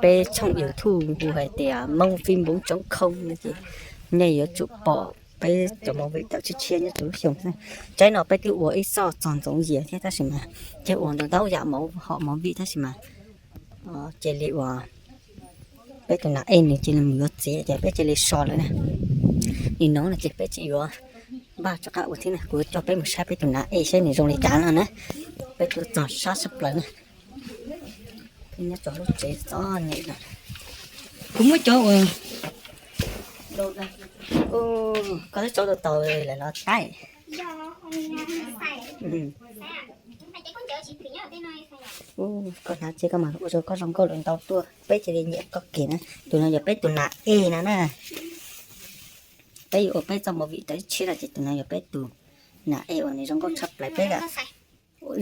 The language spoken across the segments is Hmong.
Peb tshooj YouTube hu hais tias Hmoob Fib Npoob Tsoom Khoo no ces nej yuav tsum pom peb cov movie tawm tshiab tshiab nyob rau lub xyoo na. Tsaib no peb twb ua ib txoj txog ntxoov yias thiab tab sis mas, ces ua ntau ntau yam movie hom movie tab sis mas cia li ua peb tus nas ej nws cia li mus yuav txiv ces peb cia li so lawm na. Nim no no ces peb tseem yuav npaj rov qab ua thiab na, kuv coj peb mus saib peb tus nas ej saib nws zoo li cas no na. Peb tuaj txog sab sab plaws na. Peb nyob rau lub tsev txom nyem no. Kuv muab cov uas, koj twb tso tau lawm los taib. Koj hnav tsev koj mas ua rau koj zoo nkauj lawm ntau tuaj, peb cia li nyiam koj kiag na. Tus no yog peb tus nas ej no na. Peb yuav ua peb txoj movie tawm tshiab no ces tus no yog peb tus nas ej uas nws zoo nkauj tshaj plaws peb lawm.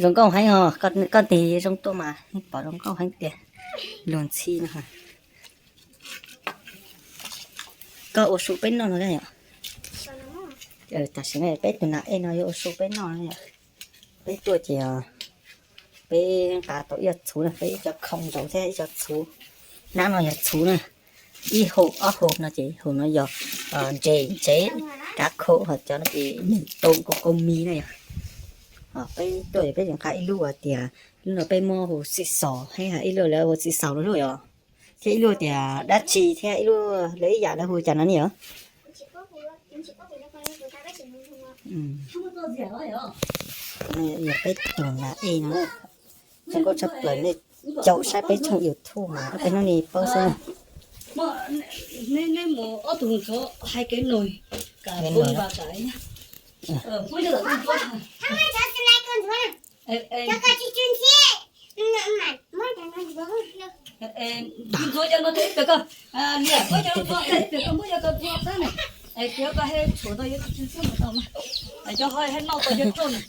Zoo nkauj heev os, koj tig zoo tuaj mas pom zoo nkauj heev tiag. Luag ntxhi no. Koj ua su peb noj no yom? Tam sim no peb tus nas ej no yuav ua su peb noj no yom? Peb tuaj ces peb nqa tau ib co txhuv na, peb ib co khoo ntsaum thiab ib co txhuv. Nab no yog txhuv na, ib hau ob hau no ces hau no yog ntses ntsev, kav khau, ho cov no ces nws tau kau kau mis na yom. Peb tuaj peb nqa ib lub tias, lub no peb muab hu xi xos, ib lub lawv hu xi xaus lub yom, thiab ib lub tias dab tsi thiab ib lub lawv ib yam lawv hu cas no ne yom. Yog peb tus nas ej no, zoo nkauj tshaj plaws, nej caum saib peb tshooj YouTube mas peb hnub ni paub xwb.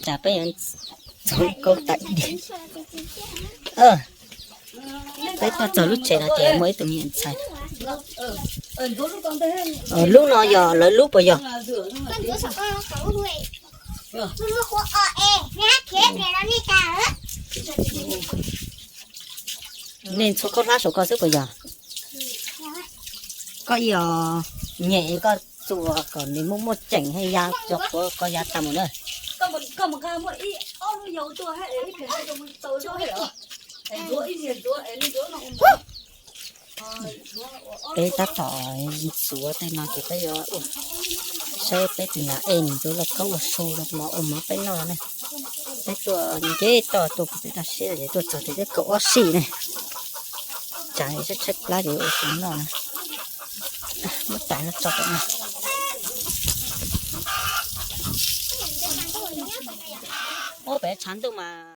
Tsam peb txhoov koob tawm diav. Peb tuaj txog lub tsev no ces muaj ib tug me ntxhais. Lub no yog lawv lub puas yog? Nej ntxhua khaub hlab saum ko xwb puas yog? Koj ib os, nyem koj txuas kom nws muaj muaj ceem thiab ya cov quav ko ya tag mus na. Peb tab tom ntxuav tej no ces peb yuav saib peb tus nas ej nws ntxuav lauj kaub ua su los mov ua mov peb noj ne. Peb tuaj nce toj tuaj pem daj siab ces tuaj txog ces twb kaum ob sij ne. Tsam tshaib tshaib plab ces ua su noj na. Muab tais no tso pem no. Ua pem tshav ntuj mas